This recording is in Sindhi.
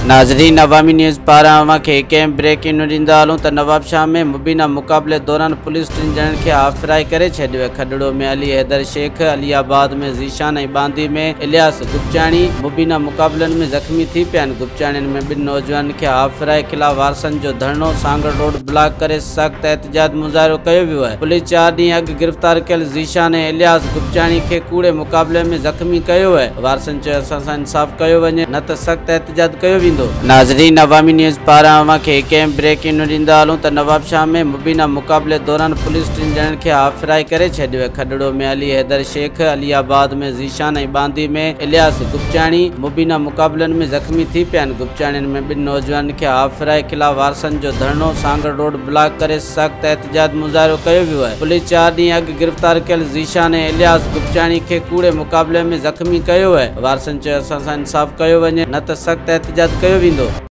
ناظرين عوامي نيوز پاران اوهان کي هڪ اهم بريڪنگ نيوز ڏيندا هلون ته نوابشاهه ۾ مبينا مقابلي دوران پوليس ٽن ڄڻن کي هاف فرائي ڪري ڇڏيو. کڏڙو ۾ علي حيدر شيخ، علي آباد ۾ ذيشان ۽ ٻانڌي ۾ الياس گپچاڻي مبينا مقابلن ۾ زخمي ٿي پيا آهن. گپچاڻين ۾ ٻن نوجوانن کي هاف فرائي خلاف وارثن جو ڌرڻو، سانگهڙ روڊ بلاڪ ڪري سخت احتجاج مظاهرو ڪيو ويو آهي. پوليس 4 ڏينهن اڳ گرفتار ڪيل ذيشان ۽ الياس گپچاڻي کي ڪوڙي مقابلي ۾ زخمي ڪيو آهي. وارثن چيو اسان سان انصاف ڪيو وڃي نه ته سخت احتجاج ڪيو ويندو. ناظرين عوامي نيوز پاران اوهان کي هڪ اهم بريڪنگ نيوز ڏيندا هلون ته نوابشاهه ۾ مبينا مقابلي دوران پوليس ٽن ڄڻن کي هاف فرائي ڪري ڇڏيو. کڏڙو ۾ علي حيدر شيخ، علي آباد ۾ ذيشان ۽ ٻانڌي ۾ الياس گپچاڻي مبينا مقابلن ۾ زخمي ٿي پيا آهن. گپچاڻين ۾ ٻن نوجوانن کي هاف فرائي خلاف وارثن جو ڌرڻو، سانگهڙ روڊ بلاڪ ڪري سخت احتجاج مظاهرو ڪيو ويو آهي. پوليس 4 ڏينهن اڳ گرفتار ڪيل ذيشان ۽ الياس گپچاڻي کي ڪوڙي مقابلي ۾ زخمي ڪيو آهي. وارثن چيو اسان سان انصاف ڪيو وڃي نه ته سخت احتجاج ڪيو ويندو.